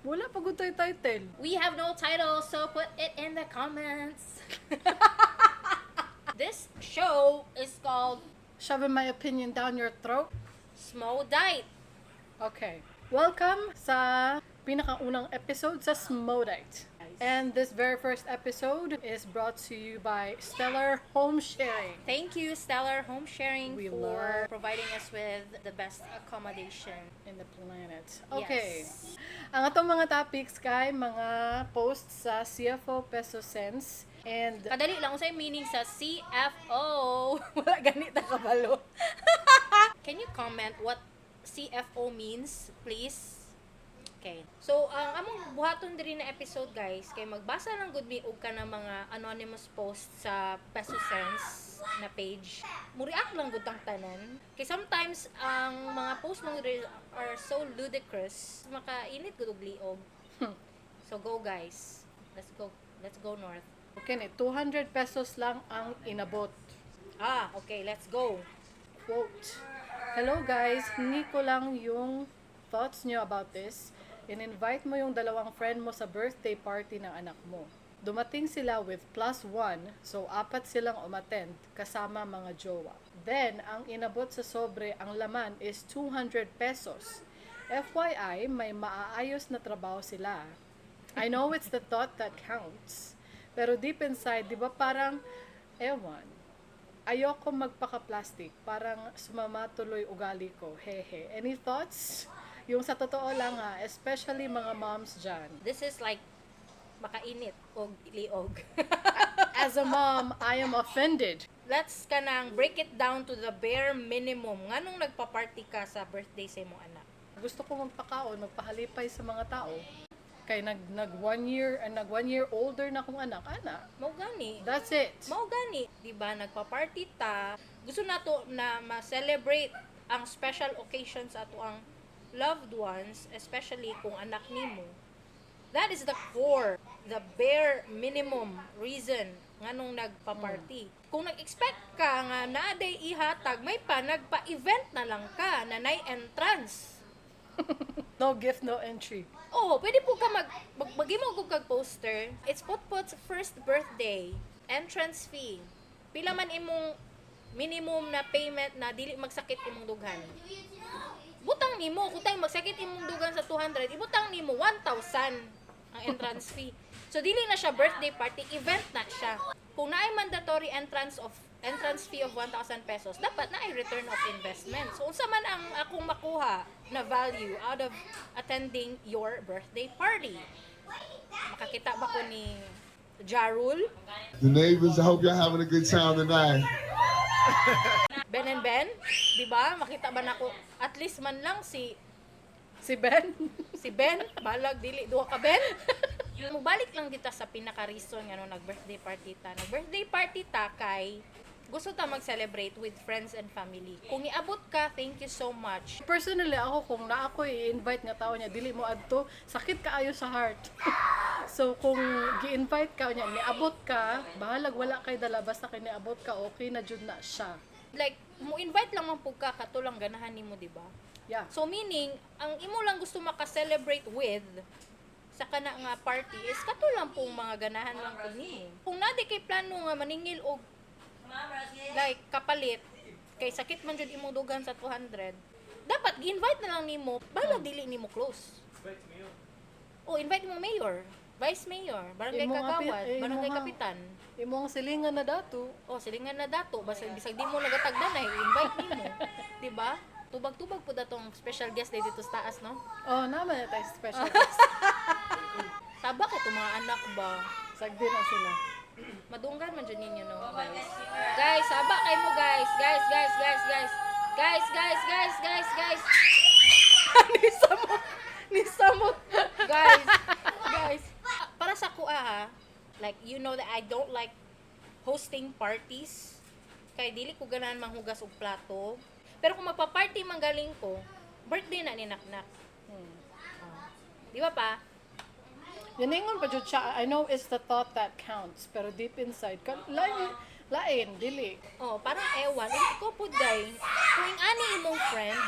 Wala pa gud tay title. We have no title, so put it in the comments. This show is called Shoving My Opinion Down Your Throat. Smodite. Okay. Welcome sa pinakaunang episode sa Smodite. And this very first episode is brought to you by Stellar Home Sharing. Thank you, Stellar Home Sharing, We for love- providing us with the best accommodation in the planet. Okay. Yes. Ang atong mga topics kay mga posts sa CFO Peso Sense and Kadali lang, unsay meaning sa CFO? Wala gani ta kabalo. Can you comment what CFO means, please? Okay. So, ang among buhaton diri na episode, guys, kay magbasa lang gud mi og kanang mga anonymous post sa Peso Sense na page. Mu-react lang gud tang tanan. Kay sometimes ang mga post mo diri are so ludicrous, makainit gud og liog. So go, guys. Let's go. Let's go north. Okay ni 200 pesos lang ang inabot. Ah, okay, let's go. Quote, "Hello guys, hingi ko lang yung thoughts nyo about this. In-invite mo yung dalawang friend mo sa birthday party ng anak mo. Dumating sila with plus one, so apat silang umattend kasama mga jowa. Then, ang inabot sa sobre, ang laman is 200 pesos. FYI, may maaayos na trabaho sila. I know it's the thought that counts. Pero deep inside, di ba parang, ewan, ayoko magpaka-plastic. Parang sumama tuloy ugali ko. Hehe. Any thoughts? Yung sa totoo lang ha, especially mga moms dyan." This is like makainit og liog. As a mom, I am offended. Let's kanang break it down to the bare minimum. Nganong nagpa-party ka sa birthday sa imong anak? Gusto ko magpakaon, magpahalipay sa mga tao. Kay nag 1 year and nag 1 year older na akong anak, ana. Mao gani. That's it. Mao gani, di ba? Nagpa-party ta. Gusto nato na ma-celebrate ang special occasions ato ang loved ones, especially kung anak nimo. That is the core, the bare minimum reason nganong nagpa-party. Kung nag-expect ka nga naa day ihatag, may pa nagpa-event na lang ka na nay entrance. No gift, no entry. Oh, pwede pud ka maghimo og kag poster. It's Potpot's first birthday. Entrance fee. Pila man imong minimum na payment na dili magsakit imong dughan? Butang nimo, kung tayo magsakit imong dughan sa 200, ibutang nimo 1,000 ang entrance fee. So dili na siya birthday party, event na siya. Kung naay mandatory entrance fee of 1,000 pesos, dapat naay return of investment. So unsa man ang akong makuha na value out of attending your birthday party? Makakita ba ko ni Ja Rule? The neighbors, I hope y'all having a good time tonight. Ben and Ben? Di ba? Makita ba nako at least man lang si Si Ben? Si Ben, balag dili duha ka Ben. Mubalik lang dita sa pinaka-reason nga no nag-birthday party ta. Nag-birthday party ta kay gusto ta mag-celebrate with friends and family. Kung iabot ka, thank you so much. Personally, ako kung naa ko i-invite nga tao niya, dili mo adto, sakit kaayo sa heart. So kung gi-invite ka niya, niabot ka, bahalag wala kay dala, basta kay niabot ka, okay na jud na siya. Like, mo invite lang man pud ka kato lang ganahan nimo, di ba? Yeah. So meaning, ang imo lang gusto maka-celebrate with sa kana nga party is kato lang pong mga ganahan lang pud nimo. Kung naa kay plano nga maningil og like kapalit kay sakit man jud imong dugan sa 200, dapat gi-invite na lang nimo, bahala dili nimo close. Oh, invite mo mayor, vice mayor, barangay Imo nga kagawad, barangay kapitan. Imong silingan na dato. Oh, silingan na dato, basta bisag di mo nagatagdanay, invite nimo, di ba? Tubag-tubag pud atong special guest dito sa taas, no? Oh, naman na tayo special guest. Saba kay itong mga anak ba? Sagdi na sila. Madunggan man dyan ninyo, no, guys? Guys, saba kay mo, guys. Guys, guys, guys, guys. Guys, guys, guys, guys, guys. Nisamot. Nisamot. Guys, guys. Para sa kuha, ha, like, you know that I don't like hosting parties. Kay dili ko ganahan manghugas og plato. Pero kung magpa-party man galing ko, birthday na ni Naknak. Oh. Di ba pa? Yaningon pa jud siya, "I know it's the thought that counts," pero deep inside, ka, lain, lain, dili. Oh, parang ewan. Eh, ikaw pud, day. Kung ani imong friend,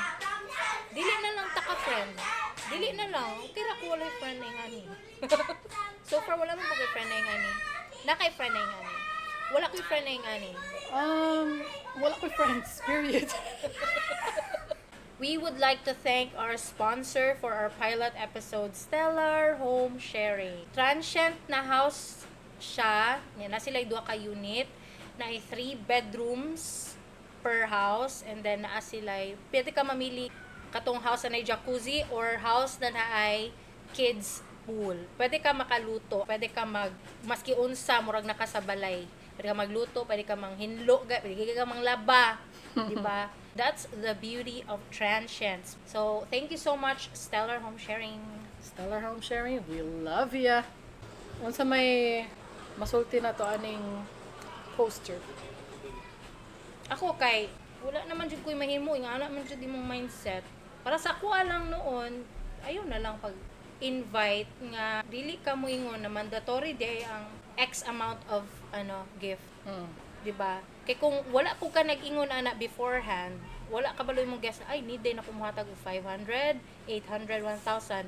dili na lang ta ka friend. Dili na lang. Tira ko walay friend na ingani. So far, wala man po kay friend na ingani. Na kay friend na ingani. Wala ko'y friend na ingani. Wala ko friends, period. We would like to thank our sponsor for our pilot episode, Stellar Home Sharing. Transient na house siya. Yan, na sila duha ka unit na ay three bedrooms per house and then naa sila, pwede ka mamili katong house na nay jacuzzi or house na naay kids pool. Pwede ka makaluto, pwede ka mag maski unsa murag naka sa balay. Pwede ka magluto, pwede ka manghinlo, pwede ka manglaba, di ba? That's the beauty of transients. So, thank you so much, Stellar Home Sharing. Stellar Home Sharing, we love ya. Unsa may masulti na to aning poster? Ako kay wala naman jud ko'y mahimo, nga ana man jud imong mindset. Para sa ako lang noon, ayun na lang pag invite nga dili ka moingon na mandatory day ang X amount of ano gift, 'di ba? Kay kung wala po ka nag-ingon ana beforehand, wala ka balo imong guest na ay need day na kumuhatag og 500, 800, 1,000.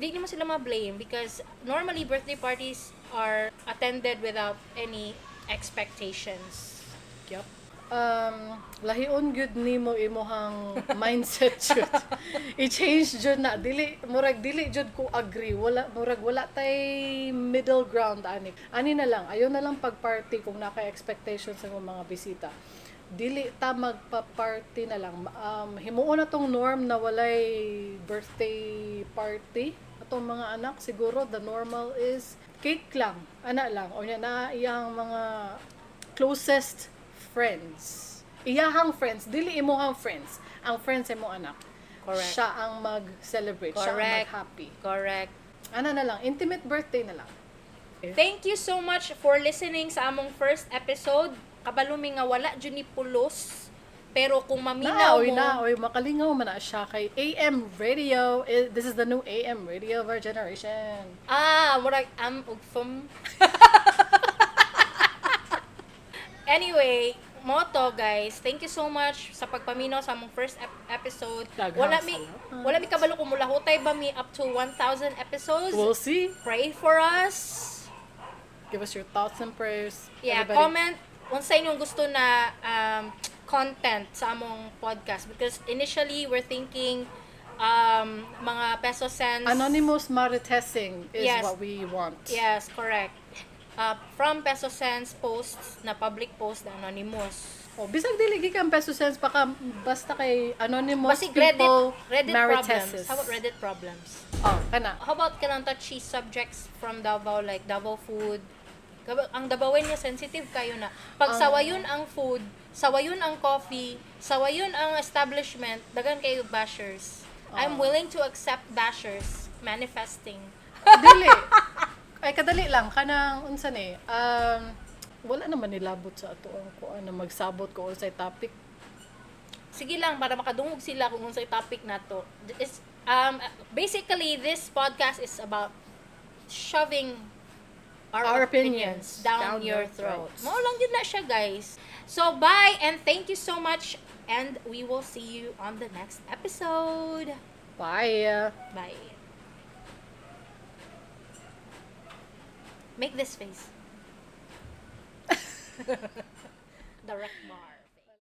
Di nimo sila ma-blame because normally birthday parties are attended without any expectations. Yep. Lahion gyud nimo imuhang mindset jud. I-change jud na, dili murag dili jud ko agree. Wala, murag wala tay middle ground ani. Ani na lang, ayo na lang pag-party kung naka expectations sa imong mga bisita. Dili ta magpa-party na lang. Himuon na tong norm na walay birthday party atong mga anak. Siguro the normal is cake lang, ana lang, o nya na iyang mga closest friends. Iyahang friends, dili imuhang friends. Ang friends sa imong anak. Correct. Siya ang mag-celebrate, siya ang Correct. mag-happy. Correct. Ana na lang, intimate birthday na lang. Thank you so much for listening sa among first episode. Kabalo mi nga wala jud ni pulos. Pero kung maminaw Naoy, mo, naoy, makalingaw man na siya kay AM radio. Eh, this is the new AM radio of our generation. Ah, murag am ug fum. Anyway, moto guys, thank you so much sa pagpaminaw sa among first episode. Daghang Wala mi salamat. wala mi kabalo kung mulahutay ba mi up to 1,000 episodes. We'll see. Pray for us. Give us your thoughts and prayers. Yeah, everybody. comment unsa inyong gusto na content sa among podcast because initially we're thinking mga peso cents. Anonymous maritesing is Yes. what we want. Yes, correct. From peso cents posts na public post na anonymous. Oh, bisag dili gikan peso cents baka basta kay anonymous Basig Reddit, people Reddit problems. mariteses. How about Reddit problems? Oh, kana. How about kanang touchy subjects from Davao like Davao food? Ang Davaoen niya sensitive kayo na. Pag sawayon ang food, sawayon ang coffee, sawayon ang establishment, dagan kayo bashers. I'm willing to accept bashers manifesting. Dili. Ay kadali lang kanang unsa ni? Wala naman nilabot sa ato ang kuan na magsabot ko unsay topic. Sige lang para makadungog sila kung unsay topic nato. It's basically this podcast is about shoving our our opinions down down your your throat. throats. Mao lang yun na siya, guys. So, bye and thank you so much and we will see you on the next episode. Bye. Bye. Make this face. The wreck bar.